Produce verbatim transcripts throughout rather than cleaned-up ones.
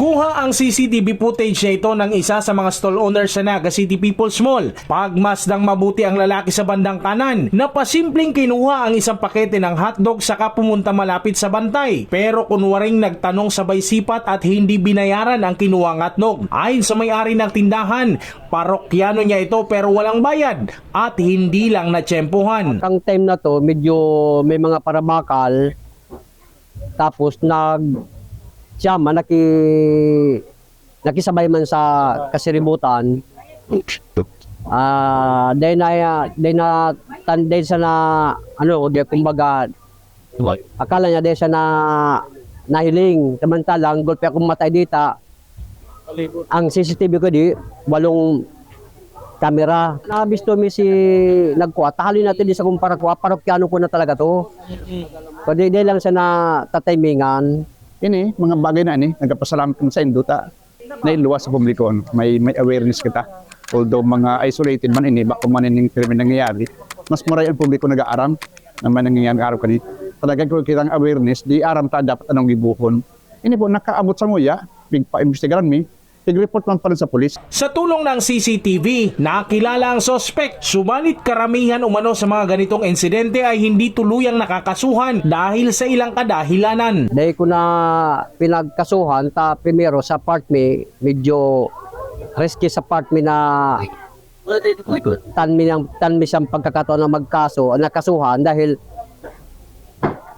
Kuha ang C C T V footage na ito ng isa sa mga stall owner sa Naga City People's Mall. Pagmasdang mabuti ang lalaki sa bandang kanan, na pasimpleng kinuha ang isang pakete ng hotdog saka pumunta malapit sa bantay. Pero kunwaring nagtanong sabay sipat at hindi binayaran ang kinuhang hotdog. Ayon sa may-ari ng tindahan, parokyano niya ito pero walang bayad at hindi lang natsyempohan. Kang time na to, medyo may mga parabakal. Tapos nag siya man naki nakisabay man sa kasiributan. Ah, dahil na dahil na tan dahil sa na ano, di kumbaga akala niya dahil sa na nahiling. Samantalang gulpi akong matay dita. Ang C C T V ko di walong kamera. Nabisto mi si nagkuha. Tahali natin di sa kumpara ko, parokyano ko na talaga to. Kundi dahil lang sa natatimingan. Ini, mga bagay na ini, nagkapasalamat kami sa indo ta nailuwas sa publiko. Ano, may, may awareness kita. Although mga isolated man ini, bako man ining krimen nangyayari, mas maray ang publiko nag-aaram na may nangyayari araw kani. Talagang kung kitang awareness, di aram ta dapat anong gibuhon. Ini po, nakaabot sa nguya, pigpa-imbestigaran mi, pig-report man pa rin sa pulis. Sa tulong ng C C T V, nakilala ang suspek. Subalit karamihan umano sa mga ganitong insidente ay hindi tuluyang nakakasuhan dahil sa ilang kadahilanan. Dahil ko na pinagkasuhan, ta primero sa part mi, medyo risky sa part mi na tan mi, ng, tan mi siyang pagkakataon na magkaso, nakasuhan dahil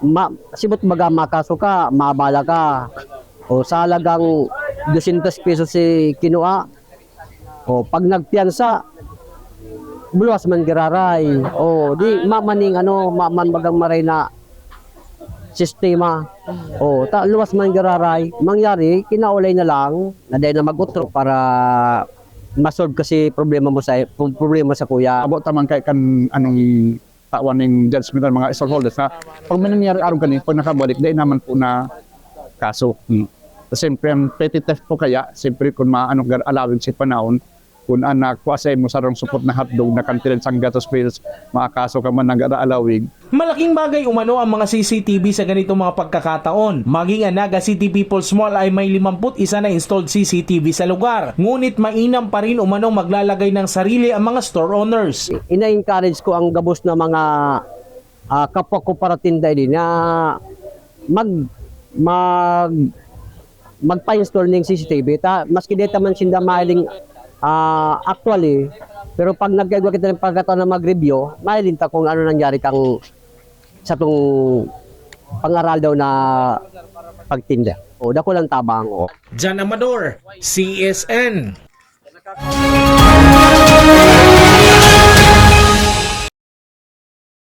ma, sibot baga makaso ka, mabala ka. O sa halagang dosyentos pesos si kinuha. O pag nagpiyansa, luwas man giraray. O di mamaning ano, maman bagang maray na sistema. O ta luwas man giraray, mangyari kinaulay na lang na dahil na mag-utro para masolve kasi problema mo sa problema sa kuya. Abo tamang kay kan anong tawan ning judgment ang mga stallholders na pag may nangyari aron kani, pag nakabalik, dahil naman po na kaso. Hmm. Siyempre, ang petty theft po kaya, siyempre kung maano gar allowing sa panahon, kung anak, kuha sa imo sarong supot na hotdog na kantidad sang gatos pesos, makakaso ka man nag-aalawig. Malaking bagay umano ang mga C C T V sa ganitong mga pagkakataon. Maging ang Naga City People's Mall ay may limampu't isa na installed C C T V sa lugar. Ngunit mainam pa rin umanong maglalagay ng sarili ang mga store owners. Ina-encourage ko ang gabos na mga ah, kapwa ko paratinda ini na mag mag magpa-install ning C C T V ta maski deta man sinda mahiling ah, actually, pero pag nagkaigwa kita ng pagkataon na mag-review, mahiling ta kung ano nangyari kang sa tong pangaral daw na pagtinda. O, dako lang tabang. O. Jan Amador, C S N.